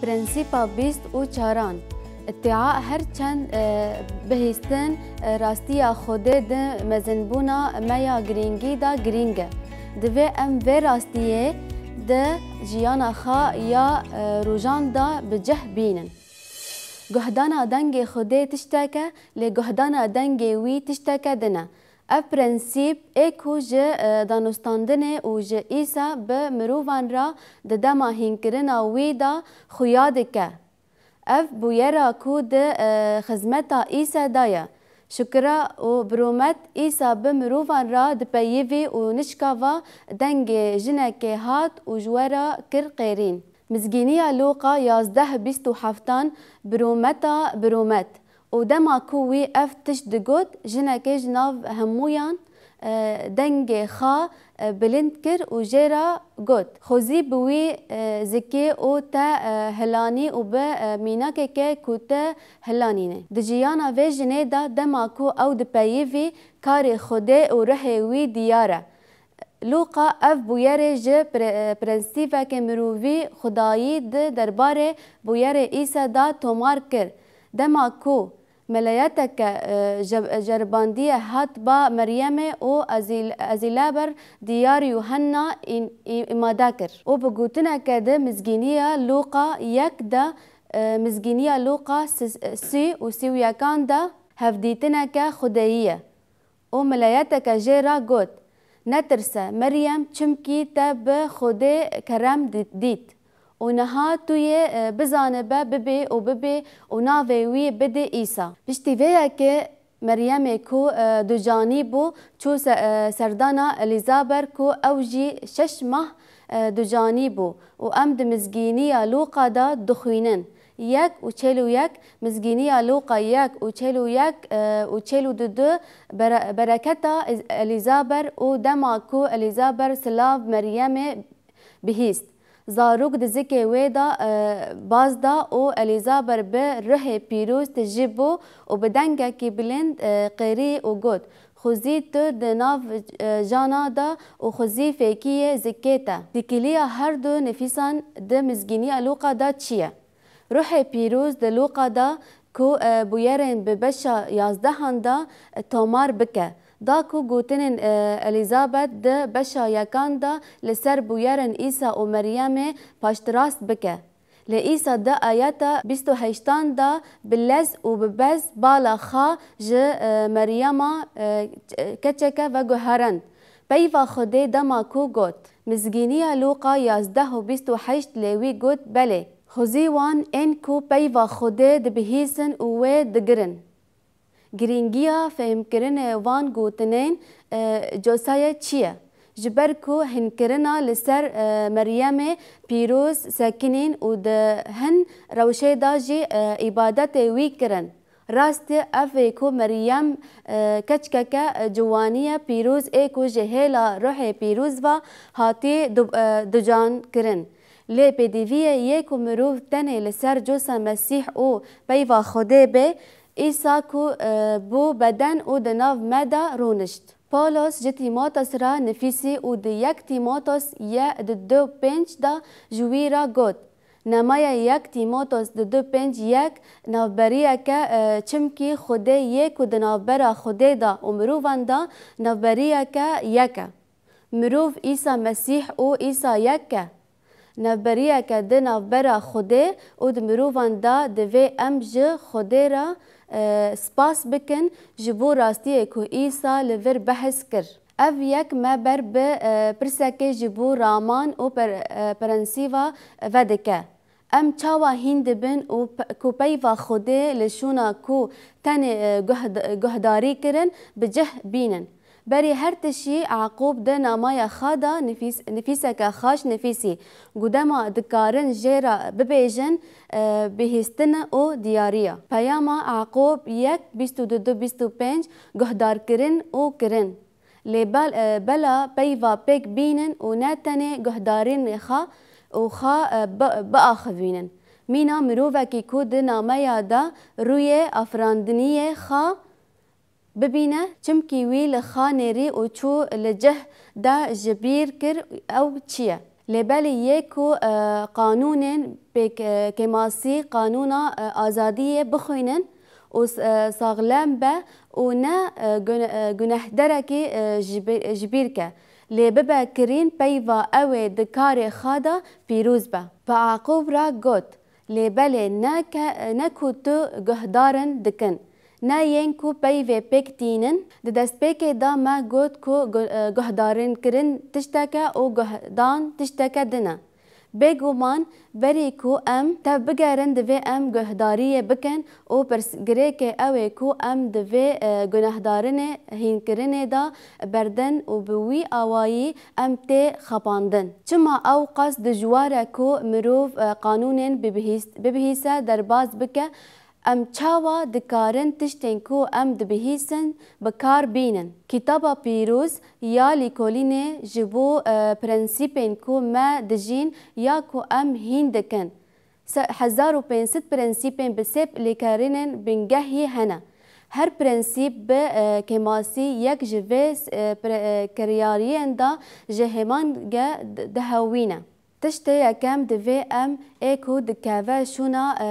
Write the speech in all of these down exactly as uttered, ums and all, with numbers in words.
Prensîpa bîst û çaran. Îtia her çend, e, bihîstin, e, rastiya Xwedê di mezinbûna me ya girîngî de girîng e. Divê em vê rastiyê di jiyana xwe ya, e, rojan de bi cih bînin. Guhdana dengê Xwedê tiştek e, lê guhdana dengê wî tişteke din e. Ev prensîp ê ku ji, e, danûstandinê û ji Îsa bi mirovan re di dema hînkirina wî de xuya dike. Ev bûyera ku di, e, xizmeta Îsa de ye. Şukira û birûmet Îsa bi mirovan re dipeyivî û nişka va dengê jinekê hat û ji we re kir qêrîn. Mizgîniya Lûqa yazdeh bîst û heftan birûmeta birûmet. Û dema ku wî ev tişt digot, jinekê ji nav hemûyan, e, dengê xwe, e, bilind kir û jê re got, Xwezî bi wî, e, zikê û te, e, hilanî û bi, e, mînakeke ku te hilanîne. Di jiyana vê jinê de dema ku ew dipeyivî karê Xwedê û ruhê wî diyar e. Lûqa ev bûyerê ji pre-, prensîveke mirovî xwedayî di derbarê bûyerê Îsa de tomar kir. Dema ku melayeteke, e, je-, jeribandiye hat ba Meryemê û Ezîl-, Ezîleber diyar Yuhanna în-, î-, îmade kir. Û bi gotineke di Mizgîniya Lûqa yek de, e, Mizgîniya Lûqa si-, sî û sî û yekan de hevdîtineke xwedêyî ye. Û milayeteke jê re got, Netirse, Meryem, çimkî te bi Xwedê kerem di-, dît. Û niha tu yê, e, bizanibe bibê û bibê û navê wî bidê Îsa. Piştî vê yekê Meryemê ku, e, ducanî bû, çû se-, e, serdana Elîzaber ku ew jî şeş mah, e, ducanî bû. Û em di Mizgîniya Lûqa de dixwînin. Yek û çel û yek, Mizgîniya Lûqa yek û çel û yek, e, û çel û du du, bere-, bereketa Ez-, Elîzaber û dema ku Elîzaber silav Meryemê bihîst. Zarok di zikê wê de, e, baz da û Elîzaber bi ruhê pîroz tijî bû û bi dengekî bilind, e, qêrî û got, Xwezî tu di nav, e, jana de û xwezî fêkiyê zikê te. Têkiliya her du nifîsan di Mizgîniya Lûqa de çi ye? Ruhê Pîroz di Lûqa de ku, e, bûyerên bi beşa yazdehan de, e, tomar bike. Da ku gotinên, e, Elîzabet di beşa yekan de li ser bûyerên Îsa û Meryemê paştrast bike. Lê Îsa di ayeta bîst û heştan de bi lez û bi bez bala xwe ji, e, Meryema, e, keçeke veguherand. Peyva Xwedê dema ku got, Mizgîniya Lûqa yazdeh û bîst û heşt lê wî got, Belê. Xwezî wan ên ku peyva Xwedê dibihîsin û wê digirin. Girîngiya fehmkirinê van gotinên, e, cosaye çi ye? Ji ber ku hinkirina li ser, e, Meryemê pîroz sekinîn û di hin rewşê de jî, e, îbadetê wî kirin. Rastî ev ê ku Meryem, e, keçkeke, e, ciwanî ye pîroz ê ku ji hêla ruhê pîroz ve hatî du-, e, ducan kirin. Lê pêdiviyê yê ku mirov tenê li ser cosa Mesîh û peyva Xwedê bê, Îsa ku, e, bû beden û di nav me de rûnişt. Pawlos ji Tîmoteos re nifîsî û di yek Tîmoteos ye di du pênc de ji wî re got, Namaya yek Tîmoteos di du pênc yek navberiyeke, e, çimkî Xwedê yê ku di navbera Xwedê de û mirovan de navberiyeke yek e. Mirov Îsa Mesîh û Îsa yek e. Navberiyeke di navbera Xwedê û di mirovan de divê em ji Xwedê re, e, spas bikin ji bo rastiyê ku Îsa li vir behs kir. Ev yek me ber bi, e, pirsekê ji bo raman û per-, e, prensîva vedike. Em çawa hîn dibin û pe-, ku peyva Xwedê li şûna ku tenê, e, guhd-, guhdarî kirin, bi cih bînin? Berî her tişî Eqûb di namaya xwe de nifîs-, nifîseke xaş nifîsî ku dema dikarin jê re bibêjin, e, bihîstin û diyariya. Peyama Eqûb yek, bîst û du, bîst û pênc, guhdarkirin û kirin. Lê bel-, e, bela peyva pêk bînin û ne tenê guhdarînê xwe û xwe, e, bi-, biaxivînin. Mîna mirovekî ku di nameya de rûyê afirandiniyê xwe bibîne, çimkî wî li xwe nêrî û çû li cih de ji bîr kir ew çi ye. Lê belê yê ku, e, qanûnên pêk, e, kêmasî qanûna, e, azadiyê bixwînin û s-, e, saxlem be û ne, e, gune-, e, gunehderekî, e, ji bî-, ji bîr ke, lê bibe kirîn peyva ew ê di karê xwe de pîroz be. Bi Yaqûb re got, Lê belê ne ke, ne ku tu guhdarin dikin, ne yên ku peyvê pêk tînin. Di destpêkê de me got ku gu-, e, guhdarinkirin tiştek e û guhdan tişteke din e. Bêguman, berî ku em tev bigerin, divê em guhdariyê bikin û pirsgirêkê ew ê ku em di vê, e, gunehdarinê, hînkirinê de berdin û bi wî awayî em tê xapandin. Çima ew qas dijwar e ku mirov, e, qanûnên bibihîst-, bibihîse, derbas bike? Em çawa dikarin tiştên ku em dibihîsin bi kar bînin? Kitaba Pîroz ya Lîkolînê ji bo, e, prensîpên ku me dijîn ya ku em hîn dikin, se-, hezar û pênc sed prensîpên bi sê lêkerînên bingehî hene. Her prensîp bi, e, kêmasî yek ji vê, e, pre-, e, kiryariyên de ji hêman ge di-, dihewîne. Tiştê yekem, divê em ê ku dikeve şûna, e,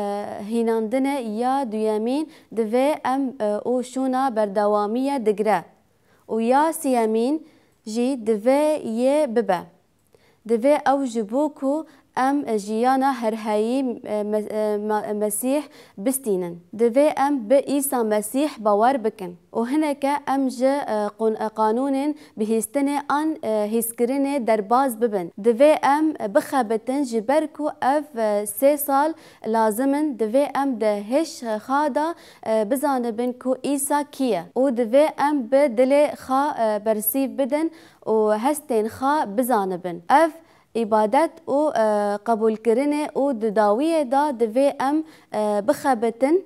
hînandinê, ya duyemîn divê em, e, û şûna berdewamiye digre û ya siyemîn jî divê yê bibe. Divê ew ji bo ku em jiyana herheyî, e, me-, e, ma-, Mesîh bistînin. Divê em bi Îsa Mesîh bawer bikin û hineke em ji, e, qun-, e, qanûnên bihîstinê an, e, hîskirinê derbas bibin. Divê em bixebitin, ji ber ku ev, e, sê sal lazim in. Divê em di hêş xwe de, e, bizanibin ku Îsa kî ye û divê em bi dilê xwe, e, bersîv bidin û hestên xwe bizanibin. Ev îbadet û, e, qebûlkirinê û di dawiyê de divê em, e, bixebitin.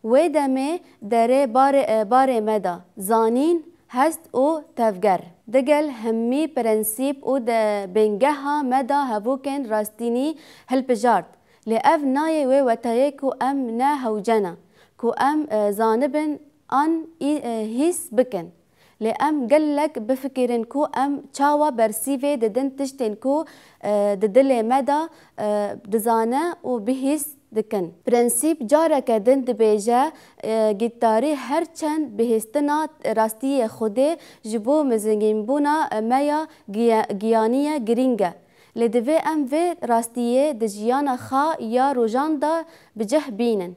Wê demê derê barê, e, barê me de zanîn, hest û tevger digel hemî prensîp û de bingeha me de hevokên rastînî hilpijart. Lê ev nayê wê wetayê ku em ne hewce ne, ku em, e, zanibin an î-, e, hîs bikin. Lê em gelek bifikîrin ku em çawa bersîvê didin tiştên ku, e, di dilê me de, e, dizane û bihîs dikin. Prensîp careke din dibêje, e, gîtarî her çend bihîstina rastiyê Xwedê ji bo mizingînbûna me ya giya-, giyanî ye girîng e. Lê divê em vê rastiyê di jiyana xwe ya rojan de bi cih bînin.